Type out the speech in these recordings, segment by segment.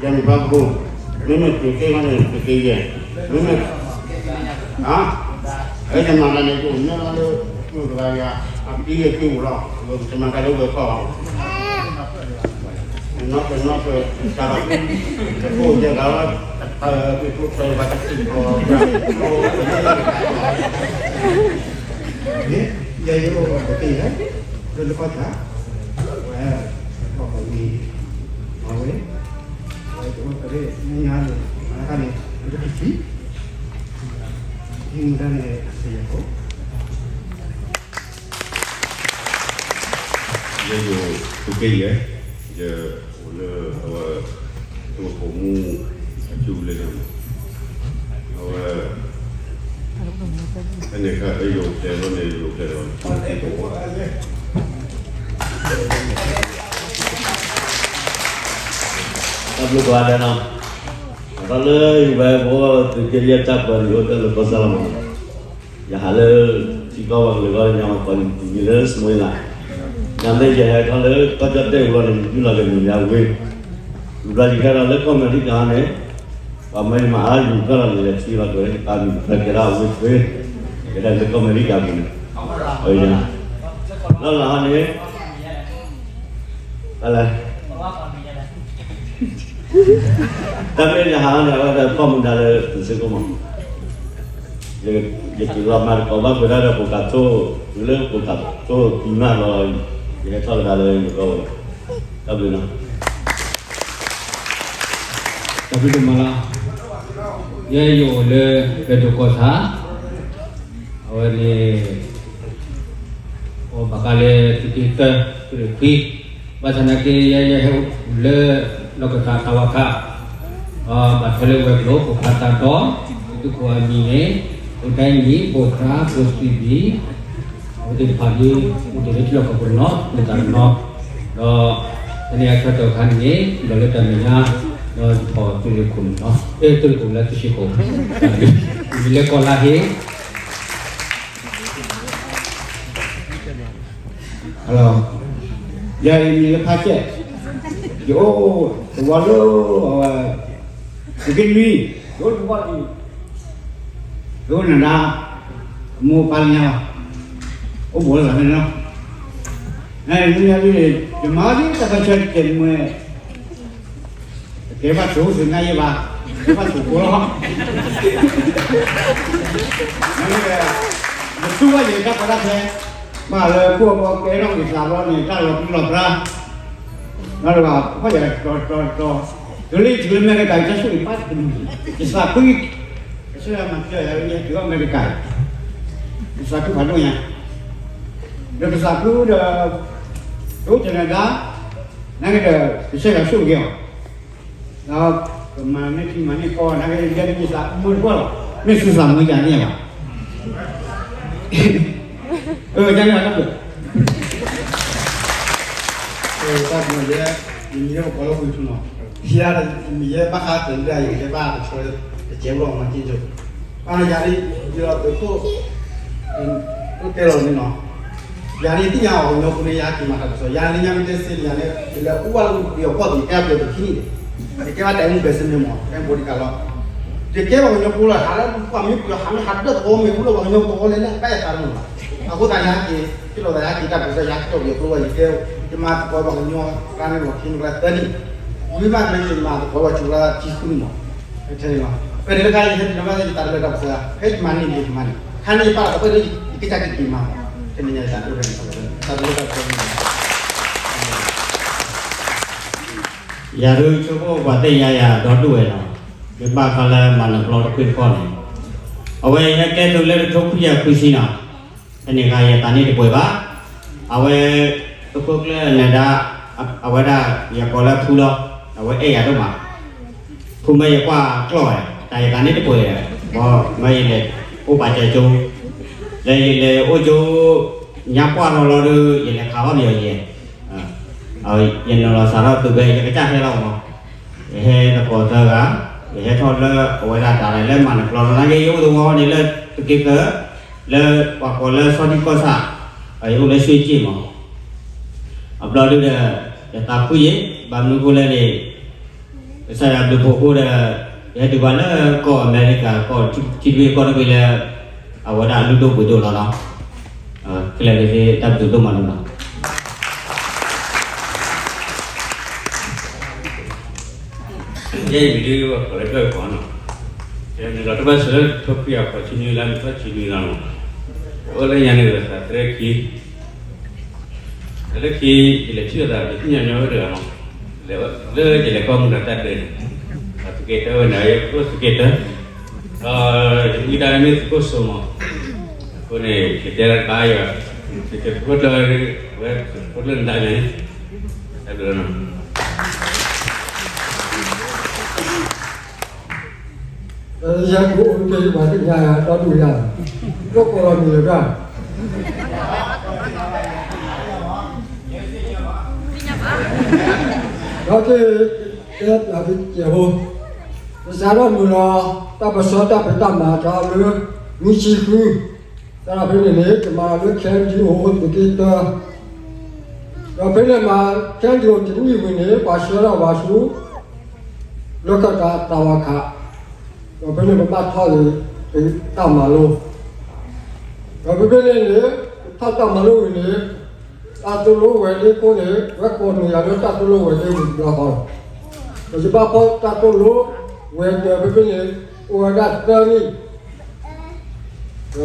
ယမ့ၢ်ပှၤကဟိၣ်, မ့မ့ၢ်သုးက့န့ၣ် သုးက့ယဲၢ်, မ့မ့ၢ်, ဟါ, အဲယမၤတၢ်န့ၣ် ယအိၣ်မ့ၢ်လီၤလၢ သုးတဂၤယၤ အတံၤယဲၢ်က့ၤအိၣ်လီၤ, ယမၤတၢ်လၢဝဲၤခီၣ်, နီၢ်ကနီၢ်က, တၢ်, တကိးယဲၢ်ဂၤလီၤ, တၢ်, တၢ်, တၢ်, ယဲယအိၣ်တက့ၢ်, လၢလၢကီၢ်ဆၣ်, ဝဲ, ကီၢ်ပဝံၤ, အဝဲ ဝဲတအိၣ်တရ့ၣ် မ့ၢ်ညါန့ၣ် မၤတၢ်န့ၣ် မ့ၢ်တပစံး, ဒ်မူဒါန့ၣ် အစယၤဖိ, ယဲယအိၣ်သုးက့ယဲၢ်, ယအိၣ်လၢအဝဲ သုးခိၣ်မူအစုပူၤလၢန့ၣ်, အဝဲ ဖဲန့ၣ်အခါ ယအိၣ်ဖျဲၣ်လီၤန့ၣ် ယအိၣ်ဖျဲၣ်လီၤန့ၣ် တၢ်ဘျုးကိးဂၤဒဲးနီၤ, အသီလၢယဝဲပဝဲသုးက့ယဲၢ်တၢ်ပၢၤန့ၣ် အိၣ်တၢ်လၢကီၢ်စဲၣ်လီၤမး, ယဟးလၢ ထံကီၢ်ဝဲကလုာ်ဂီၢ်ညါ ပှၤမံၤလၢ Smyrna, ညါမ့ၢ်ယဟဲထီၣ်လၢကီၢ်ကၠီၣ်တဲၣ်အူလီၤန့ၣ် ယယူၢ်လီၤက့ၤမံၤလၢအဝ့ၢ်, ယူၢ်ဘျီယကဲထီၣ်လၢကီၢ်အမဲရကၤန့ၣ်, ပှၤမၢယမၤအါယူၢ်ကၢၢ်လီၤန့ၣ် လဲၤထံလီၤကွံာ်လၢယပၢ်မံၤ ပၢကဲထီၣ်အဝ့ၢ်ခွ့, ကဲထီၣ်လၢကီၢ်အမဲရကၤပူၤန့ၣ်, လီၢ်လၤဟီန့ၣ်, တၢ်လၢ တၢ်မ့ၢ်ယဟးန့ၣ် အဝဲဒၣ်ကီၢ်မူဒါလၢသုးစ့ၢ်ကီးမး, ယက့ၤလီၤမၤသကိးဘၣ်ဃုာ်တၢ်ဒီးပိာ်ကးသိၣ်, တုၤလၢပိာ်ကးသိၣ်သံမးလီၤ, ယဟဲထီၣ်ကဒါလၢယကီၢ်ဝဲ, တၢ်ဘျုးနီၤ, တၢ်ဘျုးဒိၣ်မးလီၤ, ယဲယအိၣ်လၢ ကဲဒိၣ်ကီၢ်ဆၣ် အဝဲန့ၣ် အိၣ်ဘၣ်ဃးလၢသုးက့သၢ, သုးရ့ၣ်ခွံ, ဘၣ်ဆၣ်နာ်က့ ယဲယဟဲအိၣ်လၢ လီၢ်ကသးတၢ်ဝါခး, ဘၣ်ထွဲလၢဝဲၤကျိၤ ပိာ်ခွါတၢ်ဒီ, သုးခိၣ်အမံၤန့ၣ် ဖိဒဲနံၣ်, ပိာ်ခွါ, ဖိစံးဘံၣ်, အဝဲသ့ၣ်တဖၣ်ဒ် အိၣ်တ့ၢ်လၢထံလီၢ်ကီၢ်ပူၤနီၤ မ့ၢ်တၢ်တနီၤ, ဒီး ဖဲန့ၣ်အဆၢကတီၢ်ခါန့ၣ် ဒီးလၢတၢ်မဲာ်ညါ, ဒီးယဖီၣ်သုးရ့ၣ်ခိၣ်န့ၣ်နီၤ, အဲ သုးရ့ၣ်ခိၣ်လၢသုးရ့ၣ်ခိၣ်, မံၤလၢကီၢ်လါဟ့ လီၤ, ယၤအံၤမံၤလၢဖးကဲး, ယအိၣ်သဝီလၢ အဝဲ သုးက့နွံ, ယအိၣ်သဝီလၢ ယအိၣ်နၤဒါ အမိၢ်အပၢ်လၢညါလီၤ, အိၣ်ဘူးလၢသးဖဲန့ၣ်လီၤ, နမ့ၢ်ညါဒ်န့ၣ် ယမၤဒ်တၢ်ပၢဆှၢတကဲးမွဲ ကဲဘၣ်ဆိၣ်သ့ၣ်ညါယဲဘၣ်, ကဲဘၣ်ဆိၣ်ဖိလီၤ, နမ့ၢ် နသူဝဲယတၢ်ကီတၢ်ခဲ, ဘၣ်လၢခိၣ်အဘီကဲထီၣ်က့ၤသးဘီန့ၣ် တၢ်လီၤပြံလီၤပြါ, နီတဂၤ ဖီၣ်ယၤတီတီတီ, တုၤလၢယတုၤလၢအမဲရကၤ ယတၢ်ဆိၣ်ဂ့ၤပၢ်တမုာ်, ယသးခု, ကစၢ်ယွၤမၤစၢၤယၤလၢယဟဲတုၤအီၤအမဲရကၤ, ယသးခုဖးဒိၣ်ညါ, ဒီးကသးခုဒီး ဒိၣ်ကနၣ်ဒါ, နာ်က့ဒီး ကစၢ်ယွၤဆိၣ်ဂ့ၤအီၤ ဒီးကမၤန့ၢ်ထံမၤန့ၢ်ကီ နာ်က့ ယဲဒ်ယသးမုာ်တကွၢ်လီၤ, မ့ၢ်သုသးမုာ်ယၤန့ၣ်ဘၣ်, အၢ ယၤန့ၣ်ဘၣ်တၢ်ဘျုး, တၢ်ဘျုးယဲ, ယမံၤလၢပကိးလၢဝံထူနီၤ, ယၤဒီး ယမံၤယဲဘၣ်ဃးတၢ်ဒုးဒၣ်ယဲ ယဲဘၣ်တဆီ တကဲဘၣ်မၤက့ၤကၠိ, ဘၣ်ယၤဒ် ယလီၤသုးခိၣ် အိၣ်တဲလီၤန့ၣ်နီၤ, ယၤန့ၣ်သ့ၣ်ညါအီၤကညီဖိန့ၣ် ယဟဲက့ၤမၤတၢ်တဆီ, ယၤလၢညါမ့ၢ်တဲစ့ၢ်န့ၣ် ယၤန့ၣ် ယလဲၤအိၣ်ဘၣ်လၢပယီၤကီၢ်ပူၤ ယကဲဘျဲၣ်တခံန့ၣ်, ယကဲဘၣ်တၢ်မုၢ်ဘဲစ့ၢ်န့ၣ်မး ကဲဘိဒံကၤလီၤ, ယကဲဘၣ်ကညီဖိလီၤ ဟးလၢပှၤမ့ၢ်ပှၤဟးဒၢၣ်သဝီမ့ၢ်အိၣ်လၢပှၤကညီသဝီလဲၣ်လဲၣ် ဘၣ်ယသးတမုာ်ဘၣ်, အဃိသတးယဟဲက့ၤ က့ၤလီၤသးယဟဲက့ၤတၢ်ပၢဆှၢ ယဟဲက့ၤထီၣ်ပယီၤကျိဝဲ ယကဲ ယမၤသကိးပှၤကညီ ကျါန့ၣ်လီၤ ခံနကျါသၢနံၣ်, ဝံၤမးန့ၣ်ယမၤသကိးပှၤကညီကျါခံဆံဃုနံၣ်မး, ထဲန့ၣ်လီၤ, ဖဲန့ၣ်တခါယဟဲတုၤလီၤဘၣ်ယသးတလၢတၢ်ပၢဆှၢ, ဖဲယမၤန့ၢ်န့ၣ်ယကမၤန့ၣ် ခါန့ၣ်ယပာ်လီၤသးပှဲၤဒီး ယကစၢ်က့ၤက့ၤမၤ, ထဲန့ၣ်ညါယသးဒိၣ်ဖဲန့ၣ် တၢ်ဒိၣ်တၢ်ထီန့ၣ် ယၤဒုးဆိကမိၣ်ပှၤသ့ၣ်ညါယၤဒီဒူၣ်ဝဲလီၤ, ယဘၣ်ဃးလၢမၤနၢၤပျီတခွံၣ်တခီန့ၣ်, အဝဲယဟဲကဲသုးလၢတထိခွံကယၤခွံဆံနီၤ, ဖဲန့ၣ်အခါယသးန့ၣ်တပှဲၤဘၣ်, အဝဲ သုးခိၣ်ကျၢၢ်နၢၤဒါ အဝဲဒၣ်ယကိးလၢဖူလီၤ, အဝဲအဲၣ်ယၤဒိၣ်မး, ဖူမၢယကွၢ်ကျီၢ်ဝဲ တၢ်ယသးန့ၣ်တပှဲၤ, ဘီမၢယလဲၤအိၣ်ပာ်စၢၤကၠိ, လၢယလဲၤအိၣ်ကၠိ ညါပှၢ်ထီၣ်လီၤဒီး ယလဲၤခးဘၣ်ပယီၤယဲၢ် ယနုာ်လီၤစးထီၣ်သုးဖဲ ယကစၢ်ဟဲလီၤမး, ယဟဲသကိးသၢဂၤ, ယဟဲထီၣ်လၢအဝဲဒၣ်တၢ်လဲၤလၢမၤနၢၤပျီလီၤ နာ်က့ ယအိၣ်သဝီန့ၣ်လၢသုးက့သၢ, လၢပှၤကိးလၢဆီဒံကီၢ်ဆၣ်, ယအိၣ်လၢရွှ့ၣ်ကၠ့ၣ်မး, အဘျီဒုဒီး ယသးဖှံယ့ၣ် ဘၣ်မနုၤဃိလဲၣ်န့ၣ် ကစၢ်ယွၤဘျုးဖှိၣ်အဃိဒီး ယဟဲတုၤဘၣ်လၢကီၢ်အမဲရကၤ ကီၢ်ထံတဘ့ၣ်ကီၢ်တဘ့ၣ်လၢ အဝဲဒၣ်အလုၢ်ဒိၣ်ပှ့ၤဒိၣ်လီၤနီၤ. ခဲလၢာ်က့ၤသ့ၣ်တၢ်ဘျုးဒိၣ်မးလီၤနီၤ. ယဲအံၤမံၤဒ်ဝဲကီၢ်လၢကၢၢ်ကီၢ်နီၤ, ယဲမံၤလီၤတဘၣ်ဆိလၢထိခွံအဖီၣ်ဆံနွံလါ မုၢ်ထီၣ်ဆံနွံလါနီၤ, အိၣ်လၢညါန့ၣ်ဒီးသးသရ့ခံ လၢခံ ယလဲၤထံၣ်လိာ်သး ယသ့ၣ်ညါညီဝဲတဂၤလီၤ. လၢယလဲၤကီၢ်မုၢ်ဒီးတၢ်ဒၢးန့ၣ် သုးက့တၢဝဲန့ၣ် ယအိၣ်သုးက့တၢ, ဒီးယမံၤတၢ်န့ၣ်မ့ၢ်သုးခိၣ်စိမး, အဃိန့ၣ် ယတဲလၢကါယွၤ သုးက့တၢ ဝဲသုးခိၣ်ကျၢၢ်နတၢ်န့ၣ် တၢ်ဘျုးလီၤနီၤ. ယဲၢ်ပအိၣ်တ့ၢ်ယပှၤသ့ၣ်ညါယၤ ဒီဒူၣ်ယၤ, ဒိၣ်ကိးလီၤမံၤလၢၤတၢ်, ဒီးက့ၤ တဲပျးသုစဲးဖိ, ယစးထီၣ်မုာ်လီၤ တၢ်ပၢဆှၢတၢ်ဖံးတၢ်မၤတၢ်လၢ နွံဆံဃု, တၢ်ဖဲန့ၣ်န့ၣ် ယမၤလၢ ခဲဒံအိၣ် သုးက့တၢ, ဒီးဖဲန့ၣ်မၤ ခဲဒံအိၣ်တနံၣ်ဝံၤန့ၣ် ပှၤဆှၢထီၣ်ပှၤဆူ လၢကတၢၢ်တၢ်ဝၤခး, ဒီးဖဲန့ၣ်ပဘၣ်ထီၣ်န့ၣ် တၢ်မၤလိ, ဒီးဖဲဖဲန့ၣ်န့ၣ် ပထီၣ်တၢ်မၤလိဝံၤန့ၣ် တၢ်သိၣ်လိဝဲၤဒ့ခိၣ်န့ၣ် ဝဲကိးန့ၢ်ယၤလၢတၢ်သိၣ်လိဝဲၤဒ့ဝံၤတဘျီဃီလီၤ. ဒီးယဘၣ်ဖီၣ်တၢ်သိၣ်လိဝဲၤဒ့ဖဲဖဲန့ၣ် အိၣ်ဝဲဒၣ်သၢနံၣ် ဒီး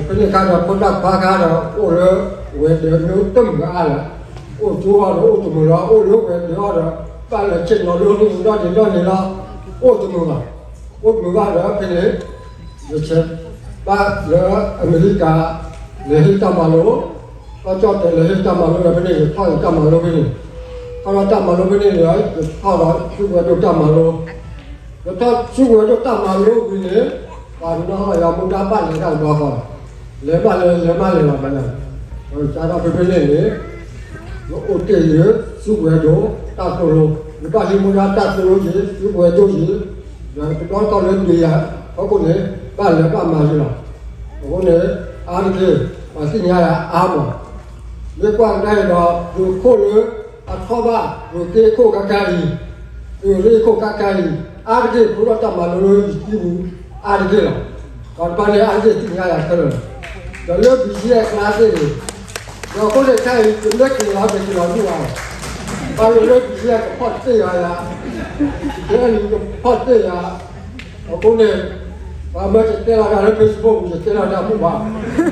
ဖဲန့ၣ်အခါဒီး ဖိသၣ်ခွါခါဒီး အိၣ်လၢဝဲၤဒ့မ့ၢ်တမုာ်အါလၢၤ, အိၣ်ကၠိအီၤဒီးအိၣ်တမုာ်လီၤ, အိၣ်လၢဝဲၤဒ့အီၤဒီး ဘၣ်လဲၤဆ့ၣ်နီၤလၢဟံၣ်ဒီန့ၣ်ဒီန့ၣ်လီၤ, အိၣ်တမုာ်ဘၣ်, အိၣ်တမုာ်ဘၣ်ဒီးဖဲန့ၣ် ယဆဲးဘၣ်လၢအမဲရကၤ လဲၤဟ့ၣ်တၢ်မၤလိ, ကီၢ်ကၠီၣ်တဲာ်လဲၤဟ့ၣ်တၢ်မၤလိဒီးဖဲန့ၣ် ယထီၣ်ယတၢ်မၤလိဖဲန့ၣ်, ထီၣ်ဒီးတၢ်မၤလိဖဲန့ၣ်ဒီး ယထီၣ်ဒီးဆူဝဲၤဒိၣ်တၢ်မၤလိ ယထီၣ်ဆူဝဲၤဒိၣ်တၢ်မၤလိဝံၤန့ၣ် ပှၤနီၢ်ယၤမူဒါဘၣ်လဲၤတၢ်တဘျီဃီ, လဲၤဘၣ်လဲၤ လဲၤမးလဲၤလီၤမး, ဒီးစးထီၣ်ဖဲဖဲန့ၣ်န့ၣ် ယအိၣ်တ့ၢ်ယၤ ဆူဝဲၤဒိၣ်တၢ်သိၣ်လိ, ယဘၣ်ဟံးမူဒါတၢ်သိၣ်လိယၤ ဆူဝဲၤဒိၣ်ယၤ, ဒီးတဘျီဃီလၢဒုးယၤ အဃိန့ၣ် ဘၣ်လဲၤဘၣ်မၤယၤလီၤ. အဃိန့ၣ် အါတက့ၢ် ပှၤသ့ၣ်ညါယၤအါမး, မ့ၢ်ကွၢ်ကဒါအံၤဒီး ဒိးခိၣ်လၢ အထီၣ်ဘၣ် ဒိးက့ခိၣ်ခါခါအံၤ, ဒိးရ့ခိၣ်ခါခါအံၤ, အါတက့ၢ် ဖိဒီးတၢ်မၤလိလၢယစုပူၤ အါတက့ၢ်လီၤ. ပှၤတဖၣ်န့ၣ် အါတက့ၢ်သ့ၣ်ညါယၤခဲလၢာ်လီၤ. ဒီးလၢ ဘီၣ်စံၣ်ယဲၣ် အကျါသ့ၣ်န့ၣ်, ဒီးအဃိန့ၣ်ခဲအံၤ ယမ့ၢ်က့ၤလီၤ က့ၤလီၤမုၢ်ဘၣ်လီၤ. ဘၣ်လၢ ဘီၣ်စံၣ်ယဲၣ် ကဖီၣ်တ့ၢ်ယၤယၤ, ယကဖီၣ်တ့ၢ်ယၤ အဃိန့ၣ် ပှၤမၢယတဲလီၤတၢ်လၢ Facebook ယတဲလီၤတၢ်မုၢ်ဘၣ်, မ့ၢ်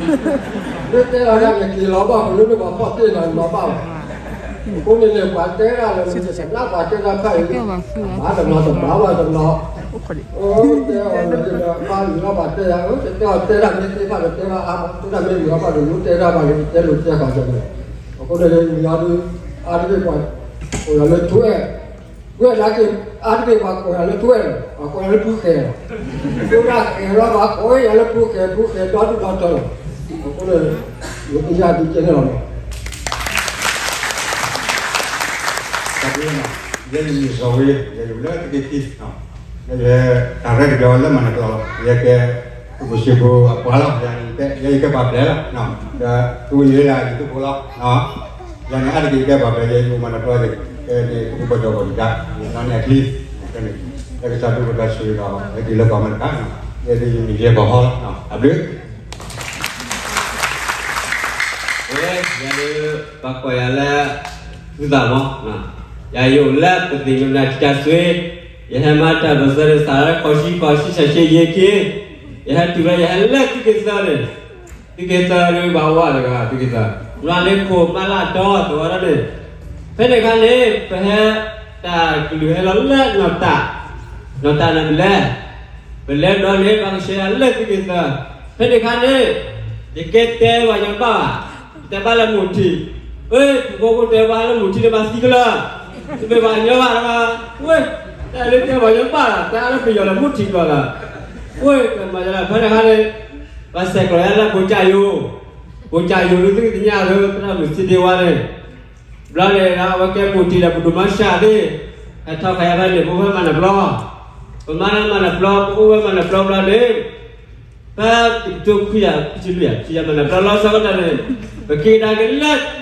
တဲလီၤတၢ်န့ၣ် က့ၤလီၤဘၣ် ပလၢမ့ၢ်ပှၤဖီၣ်တ့ၢ်နၤန့ၣ် မၤဘၣ်ဘၣ်. အဃိန့ၣ်န့ၣ် ပှၤတဲဒၣ်လၢ မ့ၢ်တဘျါပှၤတဲဒၣ်ဖးအံၤ ဘၣ်တနီၤတဘျါဘၣ်တနီၤ, အိၣ်တဲအီၤလၢ ဘၣ်လီၤဘၣ်တဲယၤ တဲအီၤတဲဒၣ်မ့ၢ်သ့ဘၣ်ဒီးတဲဘၣ်အါမး တဲဒၣ်မ့ၢ်လီၤဘၣ်ဒီး ယိၤတဲဒၣ်ဘၣ်လၢ ယတဲလိာ်တဲဃာ်ကန့ၣ်, အဃိန့ၣ် မ့ၢ်အါဒုး အါတက့ၢ်ပှၤ ကိးယၤလၢထူအဲၣ်, ထူအဲၣ်နာ်က့ အါတက့ၢ်ပှၤကိးယၤလီၤထူအဲၣ်လီၤ, ပှၤကိးယၤလၢထူဃဲၤလီၤ, ထူဒၣ်ဃဲၤလီၤ ပှၤကိးယၤလၢထူဃဲၤ ထူဃဲၤဒီဒူၣ်ဒီထၢလီၤ, အဃိန့ၣ် ယကယၢ်ဒုးကဲန့ၣ်လီၤမး. တၢ်ဘျုးနီၤ, ယဲယမံၤစီၤဝ့, ယဲယအိၣ်လၢသုးက့ခံ, ယဲယတၢ်ရဲၣ်တၢ်ကျဲၤလၢမၤနၢၤပျီလီၤ, ယဲကဲ သုးခိၣ်ဆ့ဖိအပှၤလီၤ, ယဲယကဲပှၤဘျဲၣ်လီၤ, ဒီးသုးဝ့ယဲဒၣ်ယသုးဖိလီၤ, ယဲန့ၣ်အါတက့ၢ်ယကဲပှၤဘျဲၣ် ယဲယအိၣ်မၤနၢၤပျီန့ၣ်, ကဲန့ၣ်သုးဖိဘၣ်ဒီးဘၣ်ဒံးဒၣ်, ယဲန့ၣ်အချံ, ကဲန့ၣ်, လၢကစၢ်ဒိၣ်ကတၢၢ်ဆိၣ်ဂ့ၤဒီး ဟဲက့ၤလၢပှၤမၤတခါ, ယဲဒၣ်ယမံၤယဲပှၤဟီလီၤ, တၢ်ဘျုး ဝဲ ယၤလၢ ပှၤကိးယၤလၢ သုသးမီ, ယၤယအိၣ်လၢပသ့ၣ်ညါနၤတၢ်စွ့, ယဟဲမၤတၢ်ပၢၢ်ဆၢဒီးစးလၢခီၣ်ဆံခီၣ်ဆံဆၢဆံယဲၢ်က့, ယဟဲတုၤလၢယဟဲလၢသုးက့သၢန့ၣ်, သုးက့သၢဒုးဘၣ်ဝဲတဂၤ သုးက့သၢ, နၤလၢခိၣ်မၤလၢအတီသဝီဒီးန့ၣ်, ဖဲန့ၣ်အခါန့ၣ် ပဟဲ တၢ်ကလုၢ်ဟဲလီၤလၢနီၢ်တၢ်, နီၢ်တၢ်န့ၣ်မနုၤလဲၣ်, ပလဲၤဒီးန့ၣ် ပှၤကဆှၢယၤလၢသုးက့သၢ, ဖဲန့ၣ်အခါန့ၣ် ယကဲတဲပှၤညီဘၣ်ဘၣ်, တဲဘၣ်လၢမူထံ, ဝဲ ပှၤဖိတဲဘၣ်လၢမူထံန့ၣ်ဘၣ်သံကလၢာ်, တမ့ၢ်ပှၤညီဘၣ်တဂၤ, ဝဲ တၢ်လၢတဲပှၤညီဘၣ်လီၤ တဲအါလၢပယီၤလၢမူထံကျိာ်လီၤ, ဝဲ ကမၤယၤလၢဖဲန့ၣ်အခါန့ၣ် ပှၤဆဲးကျိးယၤလၢဘိကၠၣ်ယိၤ, ဘိကၠၣ်ယိၤဒုးသုကသ့ၣ်ညါလၢ သရၣ်မုၣ်စံဒ့ဝါန့ၣ် ဘျီန့ၣ်ဒီး အဝဲကဲမူထံဒီး ပဒိၣ်မါရှါသ့ၣ်, ဟဲထီၣ်ခါယါဖဲန့ၣ် ပအိၣ်ဝဲမၤနၢၤပျီ, ပမၤလၢမၤနၢၤပျီ ပအိၣ်ဝဲမၤနၢၤပျီဘျီန့ၣ်, ဖဲတကထိခွံကယၤ ခွံဆံလွံၢ်ယၤ ဆံယၤမၤနၢၤပျီလီၤဆီဒၣ်တၢ်န့ၣ်, ပက့ၤကဒါက့ၤလၢ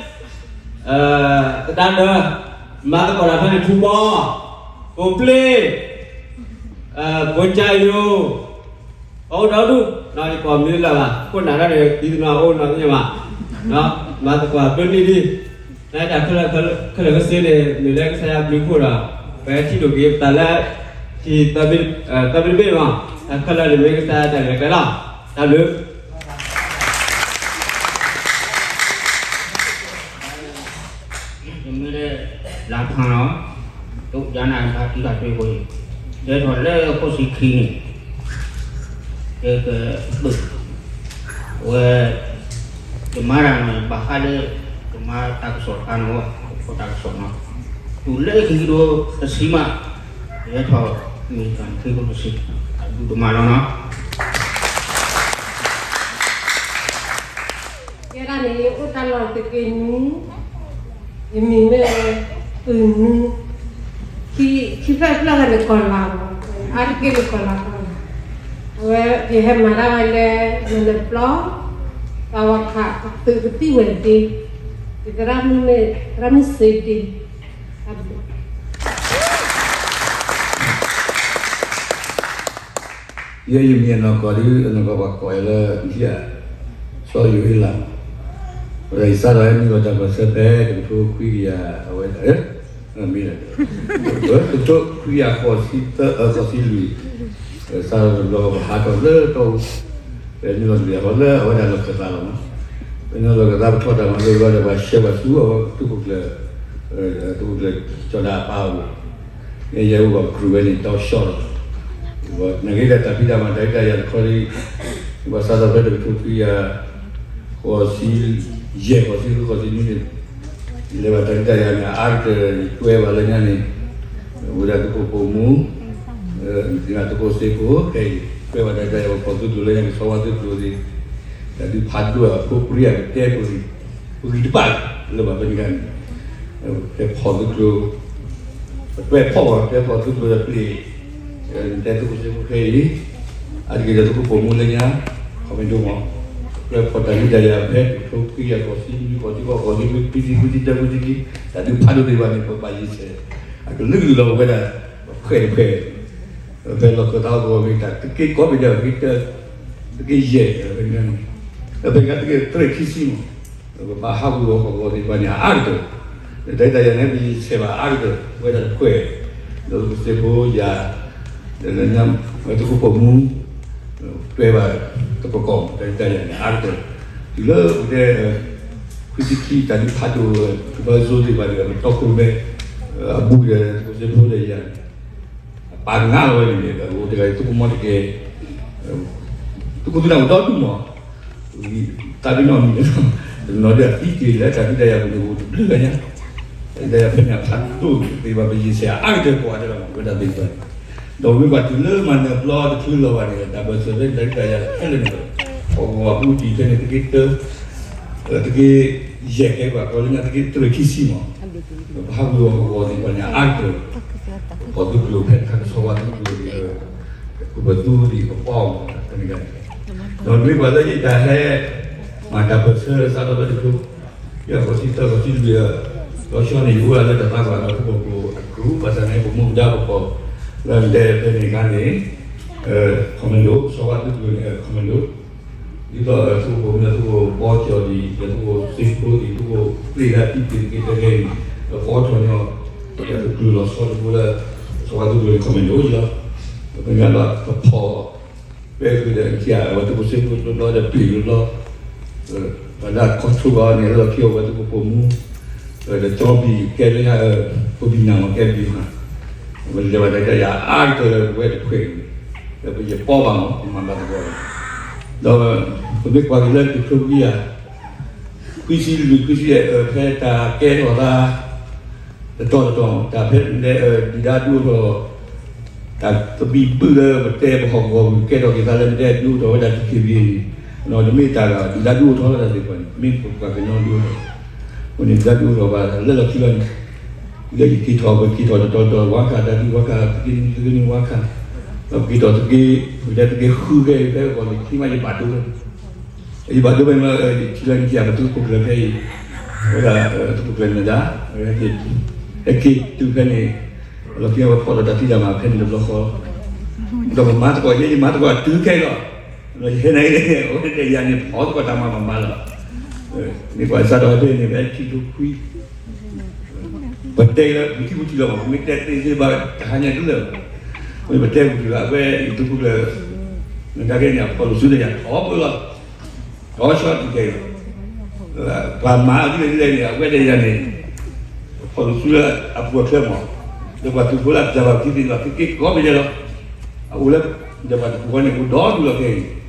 သဒါဒၢ, မၤသကိးတၢ်ဖဲန့ၣ် ဖူဘီ, ကိးပျ့, ဖိကၠၢ်ယိၤ, ပှၤအိၣ်ဒီဒူၣ်, ယကိးမံၤလၢ်ဘၣ်, ခိၣ်နၢ်တၢ်န့ၣ် သံသနီၣ်အိၣ်နီၤသ့ၣ်မး, မၤသကိးဘျၢနံၣ်ဒံး, နတၢ်ခဲလၢာ်ခဲဆ့န့ၣ် မ့ၢ်လၢကစၢ်ယွၤဘျုးဖှိၣ်ဒီး ပထံၣ်လိာ်က့ၤပသးလၢ ထံသၢဘ့ၣ်တဘ့ၣ်မး, တၢ်ခဲလၢာ်န့ၣ်မ့ၢ်ကစၢ်ယွၤတၢ်ရဲၣ်တၢ်ကျဲၤလီၤ. တၢ်ဘျုး ယမ့ၢ်လၢ လါဖးလီၤ, ဒ်ယနၢ်ဟူတံၢ်ဃာ်တ့ၢ်ဖိအံၤ, ယဟဲထီၣ်လၢခိၣ်ဆံခံန့ၣ်, ယကဘုၣ်, အဝဲ, ယမၤတၢ်န့ၣ် ဘၣ်ဃးလၢ ယမၤတၢ်ကစီၣ်တခါန့ၣ်, တၢ်ကစီၣ်န့ၣ်, တုၤလၢခံကထိတဆံမး, ယဟဲထီၣ်မ့ၢ်တၢ်ခံကထိတဆံ, အဒူၣ်တမၤလီၤနီၤ. ယဲဒၣ်န့ၣ် ယအိၣ်တၢ်လီၢ်သုးက့နွံ, ယမံၤမ့ၢ် ပုၢ်နွံ, ခံဖျၢၣ်ဖျၢၣ်န့ၣ်ကီၤလၤမး, အါတက့ၢ်န့ၣ်ကီၤလၤကီၤလၤ, အဝဲ ယဟဲမၤတၢ်ဝဲလၢ မၤနၢၤပျီ, ပှၤဝၤခး သုးကသံၣ်ဝဲၤသ့, ယသရၣ်မုၣ်မ့ၢ် သရၣ်မုၣ်စ့ဒ့ ယဲယမံၤအနီၢ်ကီၢ်ဒ် အနီၢ်ကီၢ်ပှၤကိးယၤလၢ နထံၣ်ဧါ, စီၤယိၤအ့လး, ဝဲဒၣ်ယစးထီၣ်ဟဲနုာ်လီၤတၢ်ပၢၢ်ဆၢဖဲ တကထိခွံကယၤအဝဲဒၣ်, မ့ၢ်, တကထိခွံကယၤဃိးဆံသၢ, ဃိးဆံလွံၢ်, စးထီၣ်တဘျီပဟးထီၣ်လၢတီအူ, ပနုာ်လီၤတဘျီဃီလၢအဝဲဒၣ်လီၢ်ခၢၣ်သးလီၤမး, ပနုာ်လီၤခၢၣ်သး ပထီၣ်တၢ်မၤလိဘျီဒီး ပှၤဆှၢပှၤဆူအဝဲသုးခိၣ်ကျၢၢ်, သုးခိၣ်ကျၢၢ်ကၠီၤဒၣ်အပၢ်အအိၣ်, ယဲယအိၣ်ဘၣ်ပကြူးဝဲန့ၣ် တီဆှီလီၤ, နာ်က့ဒီးတၢ်ဖံးတၢ်မၤတၢ်ဒ်တၢ်ယၤတခီဒီး, ပှၤစးထီၣ်ဖဲတကထိခွံကယၤ, ဃိးဆံယဲၢ် ဃိးဆံဃု ဃိးဆံနွံန့ၣ်, ယလဲၤဘၣ်တၢ်ဒ်တၢ်ယၤန့ၣ် အါကတၢၢ် ယကွဲဘၣ်လၢညါန့ၣ်, ဝဲဒၣ်သုးခိၣ်ပိာ်မူ, သုးခိၣ်စ့ဖိ ခဲအံၤ ကွဲဘၣ်တၢ်ဒ်တၢ်ယၤ ပဖီၣ်သုးကျိၤလၢညါန့ၣ် ကဆီဝါသုးကျိၤန့ၣ်, တၢ်ဒုးဖးဒိၣ်အဖိပရံယၤကတဲပဂံၢ်, ပဂံၢ်တဘၣ်လၢၤဘၣ်ဖဲန့ၣ်ခါန့ၣ်, ပဖီၣ်သုးကျိၤ, ပတွဲဖီၣ်ဘၣ် ပတွဲဖီၣ်သုးကျိၤဒီးပျ့ၤ, တဲသုးခိၣ်စ့ဖိခဲအံၤ, အါတက့ၢ်ဒီးသုးခိၣ်ပိာ်မူလၢညါ, ခီမ့ၢ်ဒိၣ်မး, ပတွဲဖီၣ်တၢ်ဒုးတၢ်ယၤဖဲတကထိခွံကယၤ ဃိးဆံနွံ ဃိးဆံဃိး ဃိးဆံခွံ ခွံဆံခွံဆံတၢ ခွံဆံခံ, တၢ်ဒုးဖးဒိၣ်သ့ၣ်တဖၣ်န့ၣ် ပဘၣ်ယံၤဆဲး, အကလုာ်ကလုာ်လီၤ ပဝဲဒၣ်, ပခွဲးတခွဲး ဖဲလီၢ်ခၢၣ်သးအဂီၢ်မ့ၢ်တၢ် တက့ၢ်ကီၢ်ပယီၤ တက့ၢ်ယဲၢ်, ဖဲန့ၣ်, ဖဲန့ၣ်တက့ၢ်သၢဆံခံဆံမး, ပဘၣ်ဟးဂူာ်အီၤဟီၣ်ကဝီၤသ့ၣ်တဖၣ်န့ၣ် အါကတၢၢ်, တၢ်ဒ်တၢ်ယၤန့ၣ် ပယံၤဆဲးဘၣ်အါကတၢၢ် ပဝဲဒၣ်တခွဲး, ဒီးသုးခိၣ်စ့ဖိယၤ, ဒီးလၢညါ, သုးခိၣ်ပိာ်မူ, တွဲဘၣ်, တကီၢ်ကီၢ် တၢ်ဒ်တၢ်ယၤန့ၣ် အါကတၢၢ်, တုၤလၢပတဲ ခွံဆံခံ တၢ်ဒုးဖးဒိၣ်, ဘၢစိသ့ၣ်တဖၣ်ဒီး ပတီခိၣ်မဲ, အဘူးဒီးသုးခိၣ်စ့ဖိဒီးယၤန့ၣ်, ပာ်ကနၣ်လီၤဝဲန့ၣ် အိၣ်တဂၤအံၤ သုးခိၣ်မီတကဲ, သုးခိၣ်သုးနၢ်အိၣ်ဒီဒူၣ်မး, သးပ့ၤနီၣ်မံၤ, တနီၤဒီးအသံတ့ၢ်လၢတၢ်ဒုးတၢ်ယၤပူၤန့ၣ် အိၣ်တဘျုးဂၤညါ, တၢ်ဒုးတၢ်ယၤဖဲန့ၣ်အဖးဒိၣ်သ့ၣ်တဖၣ် ပယံၤဆဲးအါကတၢၢ်ကိးဂၤဒဲးလီၤ ဝဲဒၣ်သ့ၣ်တဖၣ်န့ၣ်, ဒီးမ့ၢ်ပှၤတုၤလၢမၤနၢၤပျီတချုးလီၤဘၣ်န့ၣ် တၢ်ဘၢၣ်စၢၤဖဲန့ၣ် တၢ်ဒုးတၢ်ယၤခဲလၢာ်န့ၣ်, ဟီၣ်ကဝီၤအပူၤတံၢ်ဖဲန့ၣ် တက့ၢ်တၢ, တက့ၢ်ယဲၢ်ကဲပှၤကီလၢညါ တက့ၢ်သၢဆံခံဆံမး, ပဟးဂူာ်အီၤဟီၣ်ကဝီၤသ့ၣ်တဖၣ်န့ၣ် အါကတၢၢ်, ပဖီၣ်သုးကျိၤဖဲတခါကဆီဝါသုးကျိၤဒီး, ပပသူဒံးပပီၢ်မး ဖဲန့ၣ်ဂၤန့ၣ်, ဒီးမ့ၢ်ပှၤလၢယတၢ်ဟဲ, မၤတၢ်ပၢၢ်ဆၢစးထီၣ်လၢတကထိ, ယဲၢ်ဃိးဆံသၢ ဃိးဆံလွံၢ်, လီၤဆီန့ၣ် ယအိၣ်ဒၣ်လၢတၢ်သးပှၢ်ဒီးသုးခိၣ်ကျိၤအကျိၤ ဘၣ်ဆၣ်န့ၣ် ပမူပဒါပဖီၣ်, လၢဒဲဖဲန့ၣ်ခါန့ၣ်, commando ကဆီဝါသုးကျိၤန့ၣ် commando ဒ်သိးသုးခိၣ်ပိာ်မူ သုးခိၣ်ဘီကၠီၣ်ဒံး ဒီးသုးခိၣ်စ့ဖိဒံး သုးခိၣ်ပျ့ၤလၢအသံတ့ၢ်တက့ၢ်တဂ့ၤန့ၣ်, ဒီးပအိးထီၣ်န့ၢ်အီၤ, ဒီးသုးကျိၤလီၤဆီတဘိလၢ, ကဆီဝါသုးကျိၤန့ၣ် commando လီၤ, ပကညီဒီးပဖီၣ်, ပအဲၣ်ဃုာ်ဒီး အဝဲသုးခိၣ်စ့ဖိတဘျီဒီးပျ့ၤတဘျီ, ပှၤလၢအ control ဘၣ်အီၤန့ၣ် လၢလီၢ်ခံအဝဲသုးခိၣ်ပိာ်မူ, ဒီးကၠီဘံၣ်ကဲလၢညါ, ပဘံၣ်နၢ်မးကဲဘံၣ်မး, ပလဲၤဘၣ်တၢ်ဒ်တၢ်ယၤအါကတၢၢ်လၢပဝဲတခွဲးန့ၣ်, ဒီးပယပီၢ်ဘၣ်မး ပမၤဘၣ်သကိးန့ၣ်, ဒီးပမ့ၢ်ကွၢ်က့ၤလၢတကထိခွံကယၤ, ခွံဆံလွံၢ် ခွံဆံယဲၢ် ဖဲတၢ်ကဲထီၣ်သး တတီၤတတီၤ တၢ်ဖဲလဲၣ် ဒုၣ်ဒါဒုးအိၣ်ထီၣ်, တၢ်သဘံၣ်ဘုၣ်လၢပတဲပဟီၣ်ကဝီၤပူၤ ကဲထီၣ်က့ၤသးလၢပတဲဒုးအိၣ်ထီၣ်ဝဲဒၣ် DKBA န့ၣ်, တမ့ၢ်တၢ်ဂၤ ဒုၣ်ဒါဒုးအိၣ်ထီၣ်လၢတၢ်သ့ၣ်တဖၣ်န့ၣ် မ့ၢ်ပပှၤကညီဒုးအိၣ်ထီၣ်, အဃိန့ၣ်ဒုၣ်ဒါဒုးအိၣ်ထီၣ်ဘၣ်လၢလီၢ်ခံလီၤန့ၣ်, လၢယက့ၤထီၣ် ပက့ၤထီၣ်တတီၤတတီၤ ဝါခါ တၢ်ဒုးဝါခါ သုးက့နွံ သုးက့နွံဝါခါ, ဒီးပက့ၤထီၣ်သုးက့, ပကတဲသုးက့ဃုဖဲအံၤ ဖဲအဂီၢ်န့ၣ် ခံမးယဘၣ်ဒိဖဲန့ၣ် ယဘၣ်ဒိဖဲန့ၣ်လီၤ, ထံလၢနက့ၤ ပသုးခိၣ်ကျၢၢ်ဖဲအံၤ, ဝဲဒၣ်သုးခိၣ်ကျၢၢ်နဒါ, ဟဲက့ၤတုၤဖဲန့ၣ်, လီၢ်ခံဝဲဖီၣ်ဒီးတၢ်ဖံးတၢ်မၤဖဲန့ၣ်တဘျီဃီ, ဒီးပမၤသကိးယဲ ယမၤသကိးတုၤခဲလီၤ, ဒီးယဟဲန့ၣ် အဝဲတဲယၤန့ၣ် ဖီသကိးတၢ်မၤမၤမၤလီၤ, မ့ၢ်ပှၤစးထီၣ်ဟဲဖဲန့ၣ် ဖဲခံထိခွံ ပတဲလၢပထံပူၤထံလီၤမး မ့ၢ်တဲသ့သ့ဘၣ်တဟါညါဒ်လဲၣ်, မ့ၢ်ပတဲပူၤထံလီၤ အဝဲယထူၣ်ဖျဲး နကဲန့ၣ် အဖီၣ်လိာ်စုဒီးယၤထီဘိလီၤ, ထီဆှီတုၤခဲလီၤ, ပှၤမၤအဒ်လဲၣ်ဒ်လဲၣ်န့ၣ် အဝဲတဲယၤန့ၣ် ဖီၣ်လိာ်စုလၢအပူၤအချၢမး, ဒီးပှၤသုးဖိလၢအပျၢ်ဘၣ်ပထံသ့ၣ်တဖၣ် သုးက့ကိးဘ့ၣ်ဒဲးလီၤ, အအိၣ်လၢ ဒီးပှၤတပူၤဃီန့ၣ် အိၣ်ဒီဒူၣ်လီၤခဲအံၤ